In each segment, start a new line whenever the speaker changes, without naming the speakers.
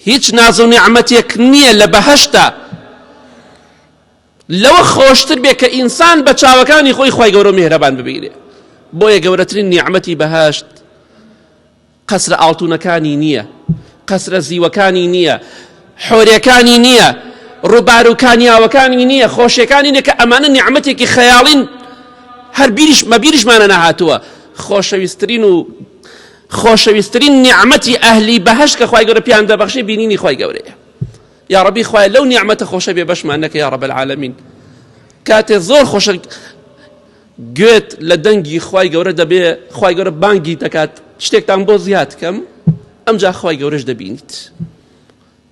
هیچ ناز و نیعمەتێک نییە لە بەهەشتا لەوە خۆشتر بێ کە ئینسان بە چاوەکانی خۆی خوای گەورە و میهرەبان ببینێ. بۆیە گەورەترین نیعمەتی بەهەشت قەسرە ئاڵتونەکانی نییە، قەسرە زیوەکانی نییە، حۆرێکانی نییە، ڕووبار و کانیاوەکانی نییە، خۆشیەکانی نییە کە ئەمانە نیعمەتێکی خەیاڵین هەر بیریش مەبیریشمانە نەهاتووە. خۆشەویسترین و خۆشەویسترین نیعمەتی ئەهلی بەهەشت کە خوای گەورە پێیان دەبەخشێ بینینی خوای گەورەیە. یاڕەبی خوایە لەو نیعمەتە خۆشە بێ بەشمان نەکە یا رب العالمین. کاتێ زۆر خۆشە گوێت لە دەنگی خوای گەورە دەبێ، خوای گەورە بانگی دەکات شتێکتان بۆ زیاد کەم، ئەمجا خوای گەورەش دەبینیت.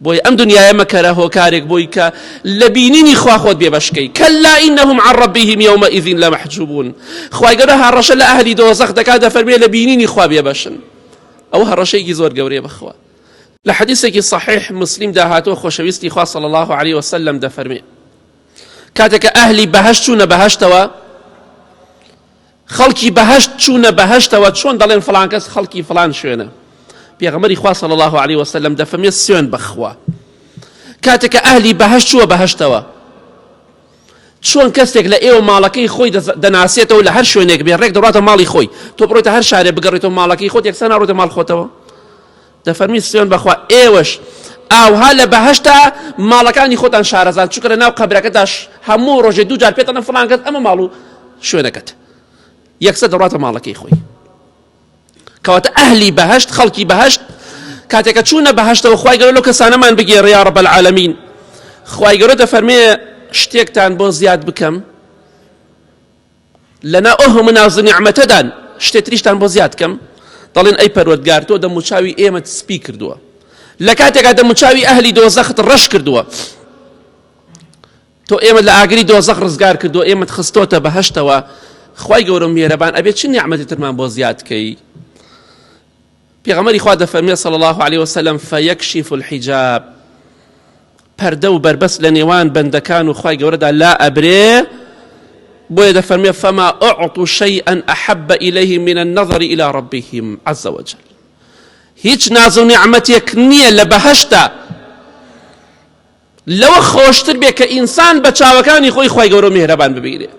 بۆیە ئەم دنیایە مەکەرە هۆکارێک بۆی کە لە بینینی خوا خۆت بێبەشکەی. کەلا ئینهم عن ربهم یومئذ لمحجوبون. خوای گەورە هەڕەشە لە ئەهلی دۆزەخ دەکات دەفەرموێ لە بینینی خوا بێبەشن. ئەوە هەڕەشەیەکی زۆر گەورەیە بەخوا. لە حەدیسێکی صحیح مسلمدا هاتووە خۆشەویستی خوا صلی الله علیه وسلم دەفەرمێ کاتێک کە ئەهلی بەهەشت چوونە بەهەشتەوە، خەڵکی بەهەشت چوونە بەهەشتەوە، چۆن دەڵێن فڵان کەس خەڵکی فڵان شوێنە؟ پێغەمبەری خوا صلی الله علیه وسلم دەفەرمێ سوێن بەخوا کاتێک کە ئەهلی بەهەشت چووە بەهەشتەوە، چۆن کەسێک لە ئێوە ماڵەکەی خۆی دەناسێتەوە لە هەر شوێنێک بێ ڕێک دەڕاتە ماڵی خۆی، تۆ بڕۆیتە هەر شارێ بگەڕێتەوە ماڵەکەی خۆت یەکسەر ناڕۆیتە ماڵ خۆتەوە؟ دەفەرمی سوێن بەخوا ئێوەش ئاوها لە بەهەشتا ماڵەکانی خۆتان شارەزان، چونکە لە ناو قەبرەکەتاش هەموو ڕۆژێ دوو جار پێتەڵێن فڵان کەس ئەمە ماڵ و شوێنەکەت، یەکسەر دەڕاتە ماڵەکەی خۆی. کەواتە ئەهلی بەهەشت خەڵکی بەهەشت کاتێکە چوونە بەهەشتەوە خوای گەورە لەو کەسانەمان بگێڕێ یا رب العالمین. خوای گەورە دەفەرمێ شتێکتان بۆ زیاد بکەم لەناو ئەو هەموو ناز و نیعمەتەدان شتێ تریشتان بۆ زیاد کەم؟ دەڵێن ئەی پەروەردگار تۆ دەموچاوی ئێمەت سپی کردووە لە کاتێکا دەموچاوی ئەهلی دۆزەخت ڕەش کردووە، تۆ ئێمە لە ئاگری دۆزەخ ڕزگار کردووە، ئێمەت خستۆتە بەهەشتەوە، خوای گەورە و میهرەبان ئەبێ چ نیعمەتی ترمان بۆ زیاد کەی؟ پێغەمبەری خوا دەفەرمێ صلی اللە علیە وسلم فیکشف الحجاب، پەردە و بەربەست لە نێوان بەندەکان و خوای گەورەدا لا ئەبرێ، بۆیە دەفەرمێ فما اعطوا شیئا احب الیهم من النظر الی ربهم عز وجل. هیچ ناز و نیعمەتێک نییە لە بەهەشتا لەوە خۆشتر بێ کە ئینسان بە چاوەکانی خۆی خوای گەورە و میهرەبان ببینێ.